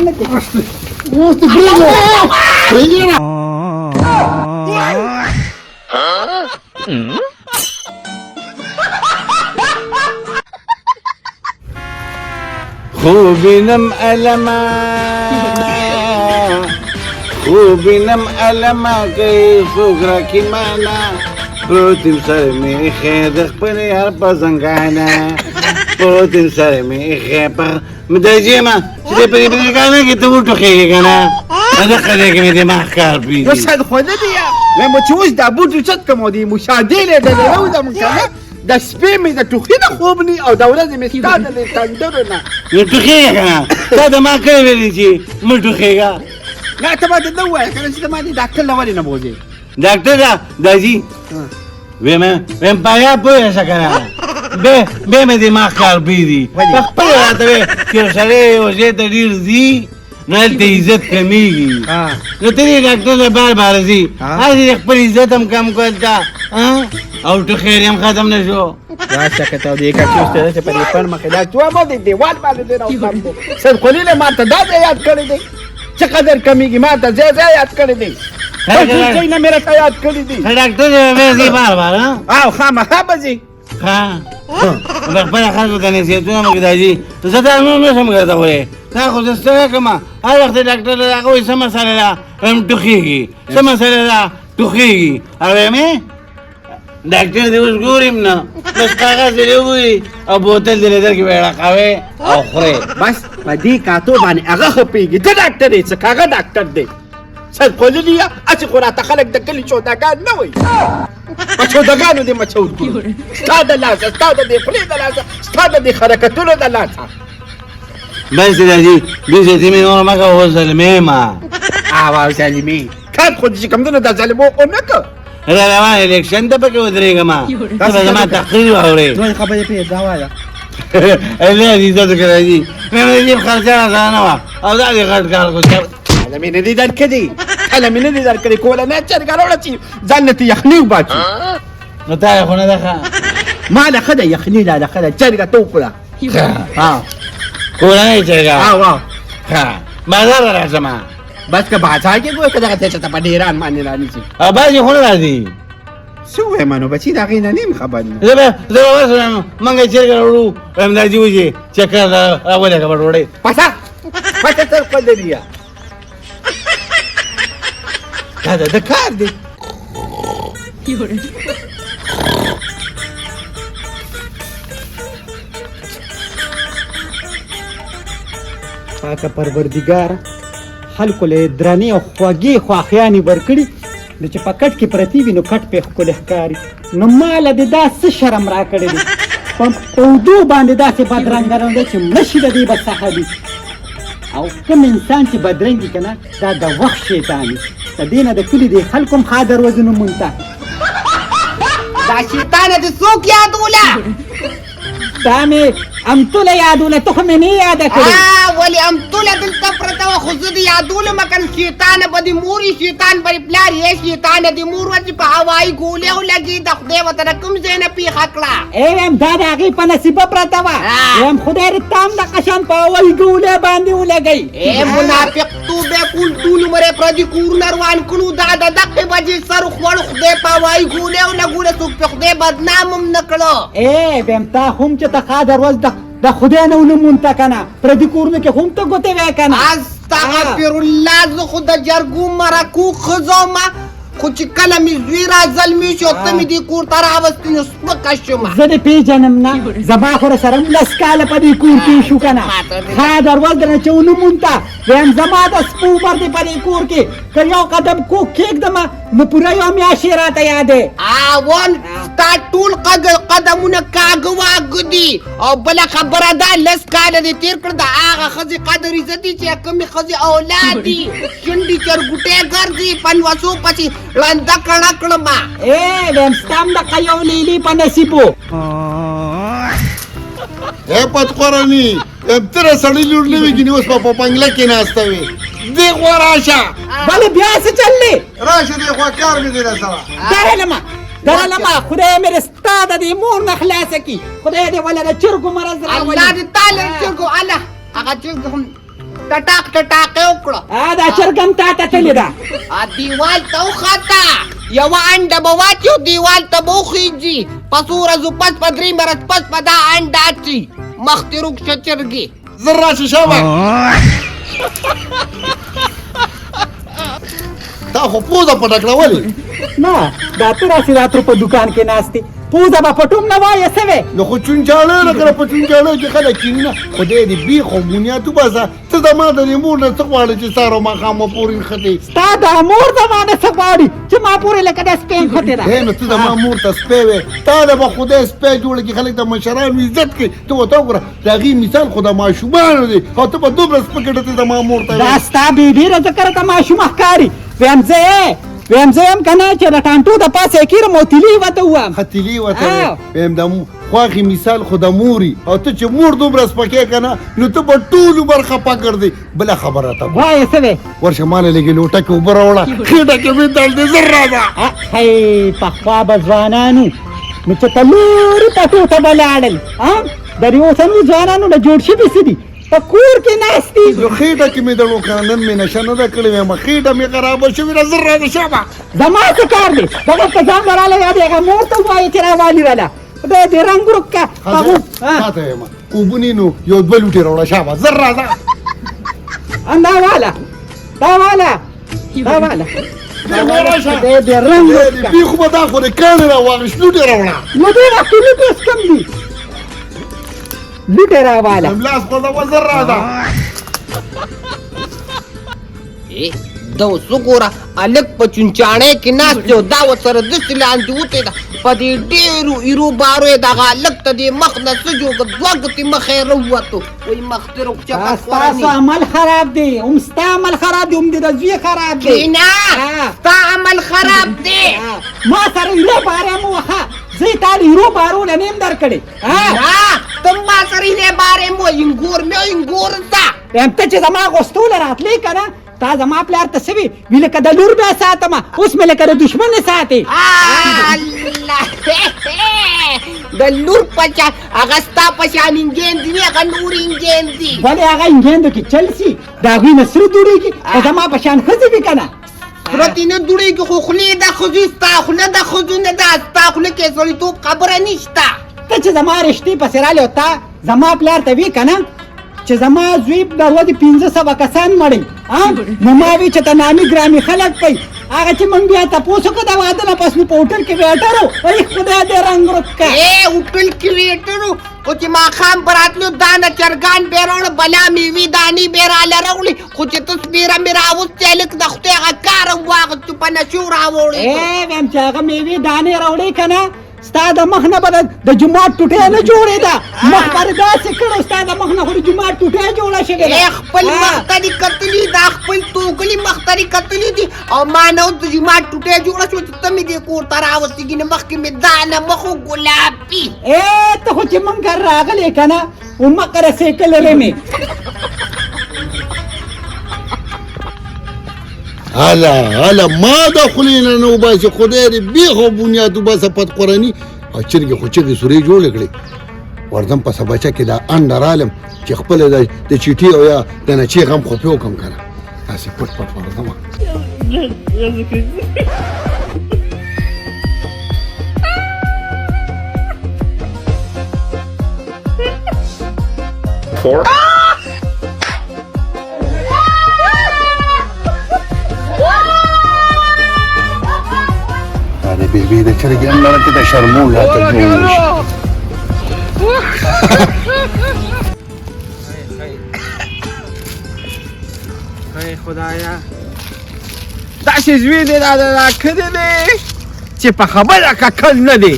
نه کوي. اوس دې پرېږده، پرېږده. خوبینم علما، خوبینم علما کوي څوک راکې مانا، پروت یم سر مې ایښی د خپل یار په زنګانه، پروت یم سر مې ایښی په مدرجې ما چې دې په دې ګانه کې ته وټوخېږې که نه، په دقه ځای کې مې دماغ کار پرېږدي. نو سر خوله دی وایم چې اوس دا بوټ اوچت کړم او دې مشاهدې له ډلې راوځم که نه، د شپې مې د ټوخي نه خوب نی او د ورځې مې ستا د دې تندرو نه. نو ټوخېږه که نه، تا د ما کله ویلي چې مه ټوخېږه؟ نه، ته ماته نه ووایه که نه چې ته ما دې ډاکټر له ولې نه بوځې؟ ډاکټر دا داجی ویم، ویم پایا پوه شه که نه، به مې دماغ کار پرېږدي. په خپله راته وایي چې یو سړی یو ځای ته ډېر ځي نو هلته عزت کمېږي. نو ته دې ډاکټر له بار بار ځي، هسې دې خپل عزت هم کم کړ ته او ټوخی دې هم ختم نه شو. راشه که ته دې کچې اوس ته په دې پړ مخې دا چوه دې دیوال باندې دې راوسم. سرخولي له ما ته دا ځای یاد کړی دی چې قدر کمېږي، ما ته ځای ځای یاد کړی دی، ځای نه مې راته یاد کړی دی. ډاکټر به ځي بار بار؟ او خامخا به ځي. ښه، د خپله خلکو ته نصیحتونه مه کوه داجي، زه دا نور نه شم ګرځولی. دا خو زه ستړی کړم، هر وخت ډاکټر له هغه وایي څه مسله ده، وایم ټوخېږي، څه مسله ده، ټوخېږي، او وایم ډاکټر دې اوس ګوریم نه، بس کاغذ دې وګوري او بوتل دې له درکې ویړه او خورې. بس په دې کاتو باندې هغه خپېږي. ته ډاکټر یې څه، هغه ډاکټر دی. سرخولي یا هسې خو راته خلک د کلي چودګان نه وایي، په چودګانو دې مچور کړو ستا د لاسه، ستا د دې خولې د لاسه، ستا د دې حرکتونو د لاسه. بس دې راځي، بېزتي مې نوره مه کوه، زلمی ما. او زلمی کار خو چې کوم دی نو د زلمو خو نه که را روان الیکشن ته پکې ودرېږم، ته به زما تقریر واورې. دوی خبرې پرې دا وایه. الله دې عزت وکړي راځي، مې د جېب خرچه راسره نه وه او دا دې غټ کار کو. کله مې نه دي درکړي، کله مې نه دي درکړي، کوله نه چرګه راوړه چې ځان له ترې یخني وباسي. نو تا یې خو نه ده ښه؟ ما له ښه ده یخني، لا له ښه ده چرګه ته وخوره. کورنۍ چرګه؟ او ښه، بازار ته راځم. بس که بازار کې ګوره که دغه ته په ډېران باندې رانیسي. او بعضې خو نه راځي. څه ووایم نو بچي، د هغې نه نه یم خبر. نو زه به ورسره وایم موږ چرګه راوړو، وایم دا ځي وځي چکر راولېږه په ډوډۍ. پسه پسه تر خپل لري، دا د ده کار دی. پاکه پروردګاره، خلکو له درنې او خوږې خواښیانې ورکړي، نو چې په کټ کې پرتې وي نو کټ پرې ښکلی ښکاري، نو ما له دې دا څه شرم راکړی دی، په اودو باندې داسې بدرنګه نه دی چې مړه شي د دې به څخه وي. او کوم انسان چې بدرنګ وي که نه، دا د وخت شیطان وي، د دې نه د کلي د خلکو هم ښه دروازونه مونږ ته. دا شیطانه دې څوک یادوله؟ دا مې امتوله یادوله، ته خو مې نه یاده کړې. ولې امتوله دلته پرته وه، خو زه دې یادولم که نه. شیطانه به دې مور وي، شیطان به دې پلار یې، شیطانه دې مور وه چې په هوایي ګولیو لګېده، خدای ورته د کوم ځای نه پېښه کړه؟ ای وایم دا د هغې په نصیبه پرته وه، وایم خدای دې تا هم دغه شان په هوایي ګولۍ باندې ولګوي. ای منافق، توبه کول ټول عمر یې پردي کورونه روان کړو، دا د دقې بجې سر وخوړ، خدای په هوایي ګولیو لګوله، څوک په خدای بدنام هم نه کړو. ای وایم تا هم چې ته ښه دروازه د خدای نه ونه مونته که نه، پردي کورونو کې هم ته ګوتې وې که نه؟ استغفر الله، زه خو د جرګو مرکو ښځه وم، خو چې کله مې زوی را زلمی شو ته مې دې کور ته راوستې نو سپکه شوم. زه دې پېژنم نه، زما خو سره هم 10 کاله په دې کور کې شو که نه، ښه دروازه درنه چې ونه مونته، وایم زما د سپو عمر دې په دې کور کې که یو قدم کوک کښېږدم نو پوره یو میاشت یې راته یادې. اول ستا ټول قدمونه کاږه واږه دي. او بله خبره ده، 10 کاله دې تېر کړ، د هغه ښځې قدر عزت دي چې کومې ښځې اولاد دي، شونډې چرګوټی ګرځي، په نوسو پسې ړنده کڼه کړمه. ای وایم ستا هم دقه یو لیلی په نصیب و. ای پتخورني، تر سړی لور نه وي، ګینې اوس په بنګله کې ناسته وي. دې خوا راشه. بله بیا څه چل دی؟ راشه دې خوا، کار مې دی راسره. درلمه درلمه، خدای مې دې ستا د دې مور نه خلاصه کړي، خدای دې وله د چرګو مرض راولي. الله دې تا له چرګو، الله هغه چرګ هم ټټاق ټټاق یې وکړه. دا چرګه هم تا ته تللې ده. دیوال ته وخته، یوه انډه به واچي او دیوال ته به وخیژي. په څو ورځو پس، په درې ورځ پس به دا انډه اچي. مخ دې روږ شه چرګې. زر راشه شابه. تا خو پوزه پټه کړه ولې؟ نه، دا ته راسې راترو په دوکان کې ناست یې، پوزه به پټوم نه وایې څه وې؟ نو خو چونچاړه نه کړه، په چونچاړه کې خلک کښېني نه. خدای دې بیخ او بنیاد وباسه. ته زما د دې مور نه څه غواړې چې سهار او ماښام مو پورې نښتې؟ ستا د مور زما نه څه غواړي چې ما پورې لکه د سپی نښتې ده؟ نو ته زما مور ته سپی وې، تا له به خدای سپی جوړ کړي. خلک د مشرانو عزت کوي، ته ورته وګوره، د هغې مثال خو د ماشومانو دی او ته به دومره سپکه ته زما مور ته. دا ستا بې ډېره ځکه راته ماشومه ښکاري. ویم زه ویم زه یم که نه چې د ټانټو د پاسه یې کېرم او تیلي ورته ووایم. ښه تیلي ورته ویم. د خواښې مثال خو د مور او ته چې مور دومره سپکې که نه نو ته به ټول عمر خفه ګرځې. بله خبره ته وایې څه وې؟ ورشه ما له لږې لوټه کې اوبه راوړه، خېټه کې مې درد دی، زر راځه. هی پخوا به ځوانانو نو چې ته لورې پټو ته به لاړل، د دې اوسنیو ځوانانو نه جوړ شوي څه دي، په کور کې ناست دي. نو خېټه کې مې دړو که نن مې نشه نه ده کړې، وایم خېټه مې خرابه شوې ده، زر راځه شابه. زما څه کار دی؟ دغه که ځان له راله یا دې هغه مور ته ووایې چې راوالي راله، خدای دې رنګ ورک که. تا ته وایم اوبه نه نو یو دوه لوټې راوړه شابه، زر راځه. دا واله، دا واله، دا واله. خدای دې رنګ ورک که. بیخ به دا خو دې کاڼې راواخیست، لوټې راوړه. نو دې وخت کې لوټې اوس کم دي، لوټې راواله. لاس خوځوه، زر راځه. دا اوس وګوره، هلک په چونچاڼۍ کې ناست دی او دا ورسره داسې لاندې وتی ده. په دې ډېرو ایرو بارو یې دغه هلک ته دې مخ نه څه جوړ کړ، دوه ګوتې مخ یې راووتو. وایي مخ دې روږ شه بس ستاسو عمل خراب دی، هم ستا عمل خراب دی، هم دې د زوی خراب دی. کښېنه، ستا عمل خراب دی. ما سره ایرو بارې مه وهه، زه یې تا له ایرو بارو له نه یم درکړې. نه، ته ما سره ایرې بارې مه وهه، اینګور مې اینګور ته. وایم ته چې زما غوستو له راتلې که نه، تا زما پلار ته څه وي؟ وي لکه د لور بیا ساتمه، اوس مې لکه د دښمن ساتې. الله، د لور په شان هغه ستا په شان انګین دي، هغه نور انګین دي. ولې هغه انګیندو کې چل سي، د هغوی نه سره دوړېږي، خو زما په شان ښځې وي که نه؟ سره دې نه دوړېږي، خو خولې د ښځې ستا خوله د ښځو نه ده، ستا خوله کې سړیتوب خبره نشته. ته چې زما رشتې پسې رالې او تا زما پلار ته وي که نه چې زما زوی د ورځې 500 کسان مړی، نو ما وی چې ته نامي ګرامي خلک کوي. هغه چې موږ بیا تپوس وکړو د واده نه پس نو په هوټل کې ویټر و، ای خدای دې رنګ ورک که. هوټل کې ویټر و، خو چې ماښام به راتلو دانه چرګان به یې راوړه، بلا میوې دانې به یې راله راوړې، خو چې ته سپېره مې راوستې هلک د خدای هغه کار هم واخیست چې په نشو راوړې. وایم چې هغه میوې دانې راوړې که نه، ستا د مخ نه به د جومات ټوټه نه جوړېده، مخ به دې داسې کړو، ستا د مخ نه خو د جومات ټوټه جوړه شوې ده. خپل مخ ته دې کتلي، دا خپل توکلي مخ ته دې کتلي دي، او ما نه اوس د جومات ټوټه جوړه شوه چې ته مې دې کور ته راوستې، ګینه مخکې مې دا نه مخ و ګلابي. ته خو چې مونږ کره راغلې که نه، هماغه سایکل لرې مې. هله هله ما د خولې نه نه وباسي، خدای دې بیخ او بنیاد وباسه پت قراني. او چرګې خو چغې سورې جوړې کړې. ورځم په سبچه کې دا انډه رالم چې خپله د چیټې او یا د نچې غم خو پرې وکړم که نه، داسې پټ پټ ورځم. دا د بیبي د چرګې انډه کې د شرمو لا ته جوړ شي. ای خدایا، داسې زوی دې را کړی دی چې په خبره ککړ نه دی.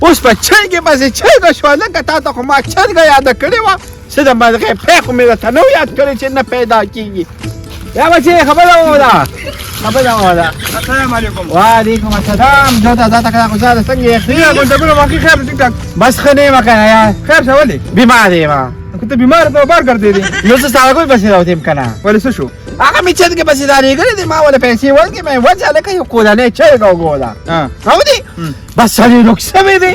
اوس په چرګې پسې چرګه شوه، لکه تا ته خو ما چرګه یاده کړې وه، څه د مرغۍ پی خو مې درته نه و یاد کړی چې نه پیدا کېږي. یا بچې خبره وره، خبره وره. السلام علیکم. وعلیکم السلام. جوته ذاته کړه خوشاله څنګه یې؟ ښه یم، ګلدګونه واقعي خیر ټیک ټاک. بس ښه نه یم که نه یار. خیر شه ولې؟ بیمار یم. که ته بیمار ته بار ګرځېدې. نو زه ساړه پسې راوتم که نه. ولې څه شو؟ هغه مې چرګې پسې رالېږلې دي، ما ولې پیسې ورکړې، مې وجه لکه یو کورنۍ چرګه وګوره. راودي بس سړی روک شوی دی.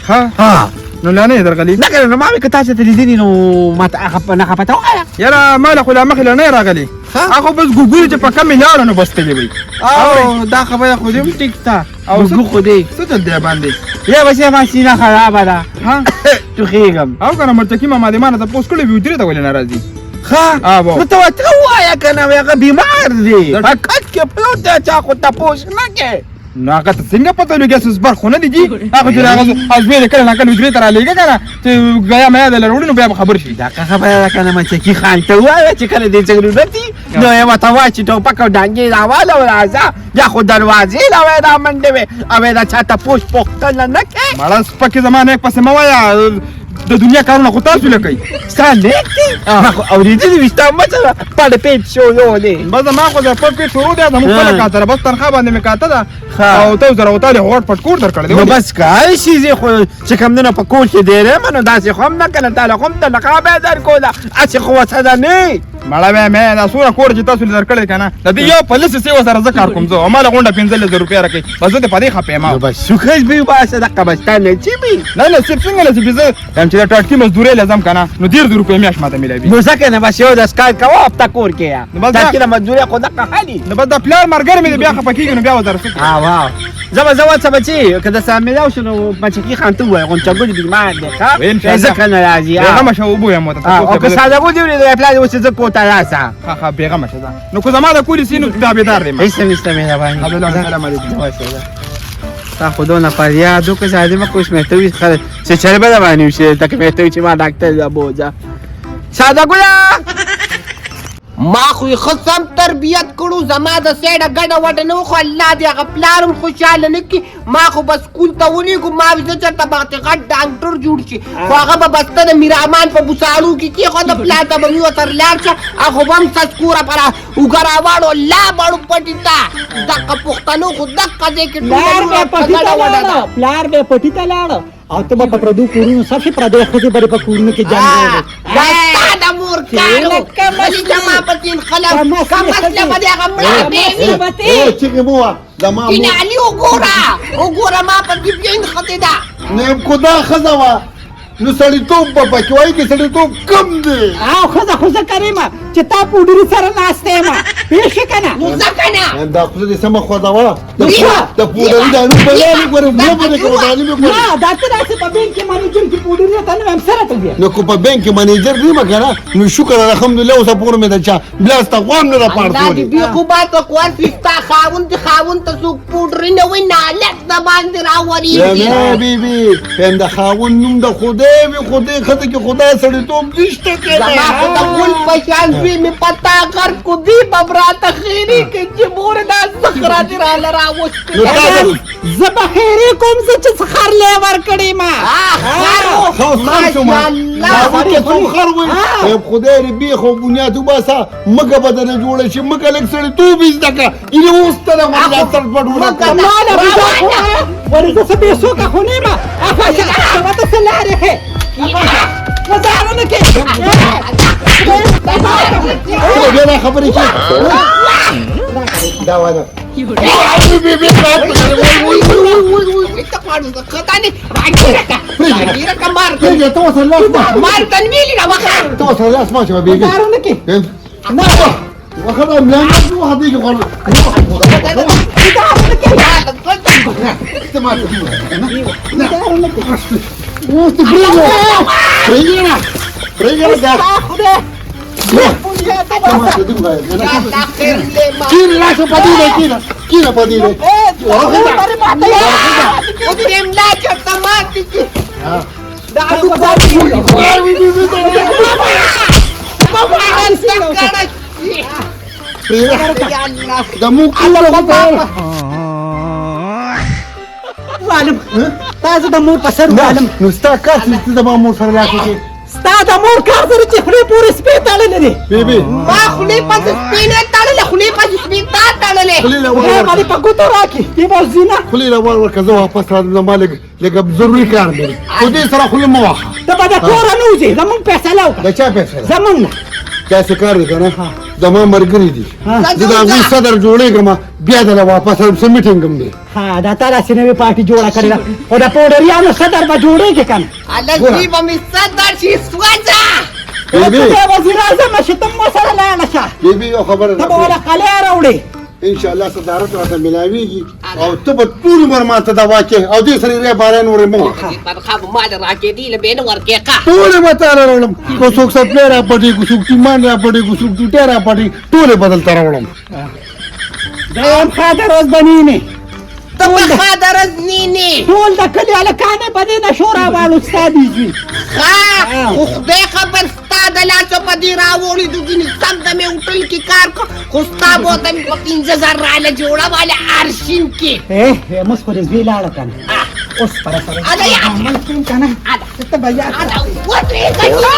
ها ها نو لا نه یې درغلی. نه کنه، نو ما وې که تاسو ته لیدلي نو ما ته هغه نښه پته ووایه. یاره ما له خو لا مخې لا نه یې راغلی، هغه بس ګوګل چې په کمې لاړه نو بس تللی وي. او دا خبره خو دې هم ټیک ده. او ګوګو خو دې څه چل دی باندې؟ یا بچې ما سینه خرابه ده، ها، ټوخېږم. او که نه مرچکي ماما دې ما نه تپوس کړی وي حجرې ته ولې نه راځي؟ ښه، آبو. نو ته ورته ووایه که نه، هغه بیمار دی، په کټ کې پروت دی، چا خو تپوس نه کوي. نو هغه ته څنګه پته لګي؟ څه برخ خو نه دی جي، هغه چې هغه ازمې کله نه کله حجرې ته رالېږه که نه چې ګیا میا د لروړي نو بیا به خبر شي. دا ښه خبره ده که نه؟ مچکي خان ته ووایه چې کله دې ضرورت وي نو یې ورته وایه چې ټوپک او ډانګې راواله او راځه، یا خو دروازې له وایه رامنډې وې او یې د چا تپوس پوښتنه نه کوې. مړه سپکې زما نیک پسې مه وایه، د دنیا کارونه خو تاسو له کوئ. ستا نیک دی؟ ما خو اورېدلي وي ستا مچه پړ پیټ شروع دی. بس ما خو د پړ پیټ شروع دی، زموږ خپله کاته ده، بس تنخوا باندې مې کاته ده او ته زره وتالې غوړ پټ کور درکړی دی. نو بس که شي زه خو چې کوم دنه په کور کې ډېر یم، نو داسې خو هم نه که نه، تا له خو هم تنخوا به یې درکوله، هسې خو ورسره نه. مړه وی مې دا څومره کور چې تاسو له درکړی که نه، د دې یو په لسې سې ورسره زه کار کوم، زه او ما له غونډه 15,000 روپۍ راکوي، بس زه دې په دې خفه یم. نو بس شکر به وباسه، دقه به ستا نصیب وي. نه نصیب څنګه نصیب وي؟ زه یم چې د ټاټکي مزدورۍ له ځم که نه نو 30,000 روپۍ میاشت ماته میلاوي. نو ځکه نه بس یو ورځ کار کوه هفته کور کې یا نو بس دا- ټاټکي د مزدورۍ خو دقه ښه دي. نو بس دا پلار ملګری مې دی بیا خفه کېږي، نو بیا ورسره څه کوي؟ ها زه به زه ورسه بچي که د سره میلاو شو نو مچکي خان ته ووایه غونچه ګل بیمار دی، ښه ویم چې ځکه نه راځي. بېغمه شه، وبویم ورته. او که ساده ګل دی ویلې پلار دې اوس زه کور ته راسه. ښه ښه، بېغمه شه ځه، نو که زما د کوري سي نو تابعدار دی ما. هېڅ نشته، مهرباني. السلام علیکم. تا خو دونه فریاد وکړه چې عادي مه کوه، مې ته وي چې چېرې به د باندې وشي ته که مې ته وي چې ما ډاکټر له بوځه. ساده ګله ما خو یې ښه سم تربیت کړو، زما د سیډه ګډه وډه نه وه، خو الله دې هغه پلار هم خوشحاله نه کړي. ما خو به سکول ته ولېږو، ما وې زه چېرته به غټ ډاکټر جوړ شي، خو هغه به بسته د میرامان په بوساړو کې کېښوده، پلار ته به مې ورسره لاړ شه، هغه به هم سسکوره پر اوږه راواړو لا بړو پټي ته. دقه پښتنو خو دقه ځای کې پلار ټوله به پټي ګډه ته وډه لاړه، ده. پلار به پټي ته لاړه او ته به په پردو کورونو صفې پردۍ ښځې به دې په کورونو کې جنګ وکړي. دا ستا د مور کار و، خلي زما پسې نښلم، که مسله به دې هغه مړه بې وي. چیغې مه وه زما مور. جنالي وګوره وګوره، ما پسې بیا نښتې ده. نه کو دا ښځه وه نو سړیتوب به پکې وایي چې سړیتوب کم دی. او ښځه خو زه کریم چې تا پوډري سره ناسته یم، پوه شوې که نه؟ نو ځه که نه. دا خوله دې سمه خوځوه، د پوډري دانو په لارې ګورې، خوله به دې کومه دانې مې ګورې. نه دا ته داسې په بانک کې منیجر کې پوډري ته نه وایم، سره ته وایې. نو که په بانک کې منیجر نه یم که نه نو شکر الحمدلله اوسه پورې مې د چا بیا ستا غوا هم نه ده الله دې پاړسولې. بې خوبه ته کوه چې ستا خاوند دې خاوند ته څوک پوډري نه وایي، نالت د باندې راورېږي. نه بي بي یم د خاوند نوم د خدای وي، خدای ښځه کې خدای سړیتوب نشته که نه. زما خو د ګل په شان زوی مې په تا غرق کو، دی به هم راته خیرې کړي چې مور دا زخره دې راله راوستې. نو تا زه به خیرې کوم، زه چې خر لی ورکړې ما. خر و. خو خر شو ما ماشاءالله. کې څوک خر وایي؟ خدای دې بېخ او بنیاد وباسه، مګه به درنه جوړه شي، مګه لږ سړیتوب یې زده کړه، اینه اوس ته د غوړ سر پټ ورکړه. ماله ولې زه څه بې څوکه خو نه یم. افا شه ته څه لارې ښې وزارونه کې. بیا دا خبرې کې دا وایه. ته ورسره لاس مه ته ورسره لاس مه اچوه بېبي. وزارونه کې نه وخه دا ملا نه وخه دې کې غوړ ته ماته اوس ته پرېږده پرېږده پرېږده دا خدای کینه راشه په دې دی کینه کینه په دې دی. د مو کور والم تا زه د مور په سر والم. نو ستا کار څه چې زما مور سره لاس وکړې؟ ستا د مور کار سره چې خولې پورې سپې تړلې دي. بیبي ما خولې پسې سپې نه تړلې، خولې پسې سپې تا تړلې. خولې له ور خدای باندې په ګوتو راکړي دې به زینه. خولې له ور ورکړه، زه واپس راځم، زما لږ لږ ضروري کار دی، خو دې سره خوله مه وهه. ته به د کوره نه وځې، زمونږ فیصله وکړه. د چا فیصله؟ زمونږ نه. داسې کار دی که نه، زما ملګري دي، زه د هغوی صدر جوړېږم، بیا درله واپس رم، څه میټینګ هم دی. ها، دا تا داسې نوې پارټي جوړه کړې ده، خو د پوډریانو صدر به جوړېږي که نه؟ هله زوی به مې صدر شي، سوځه. بیبي. ته وزیراعظم شې، ته مو سره لاړه شه. بیبي، یو خبره. ته به وله قلعه راوړې. ان شاء الله صدارت راته ملاویږي او ته به ټول عمر ماته دوا کې او دې سره یې باران ورې مو. تنخوا به مال راکېدي له به نه ورکې ښه. ټولې به تاله راوړم، که څوک سپلی را پټي، که څوک ټیمان را پټي، که څوک ټوټه را پټي، ټولې بدل ته راوړم. دا هم ښه د روز بنینې. ته په ښه د ورځ نینې. ټول د کلي هلکان یې په دې نشو راواړو، ستا دي زوی. ښه، خو خدای خبر ستا د لاسه په دې راوړېدو، ګینې سم د مې هوټل کې کار کو، خو ستا بوته مې په 5000 راله جوړه واله ارشین کې. موږ خو دې زوی لاړه که نه، اوس پر سره اله یا. عمل کوم که نه، ته به یاد. اله ودرېږه چې.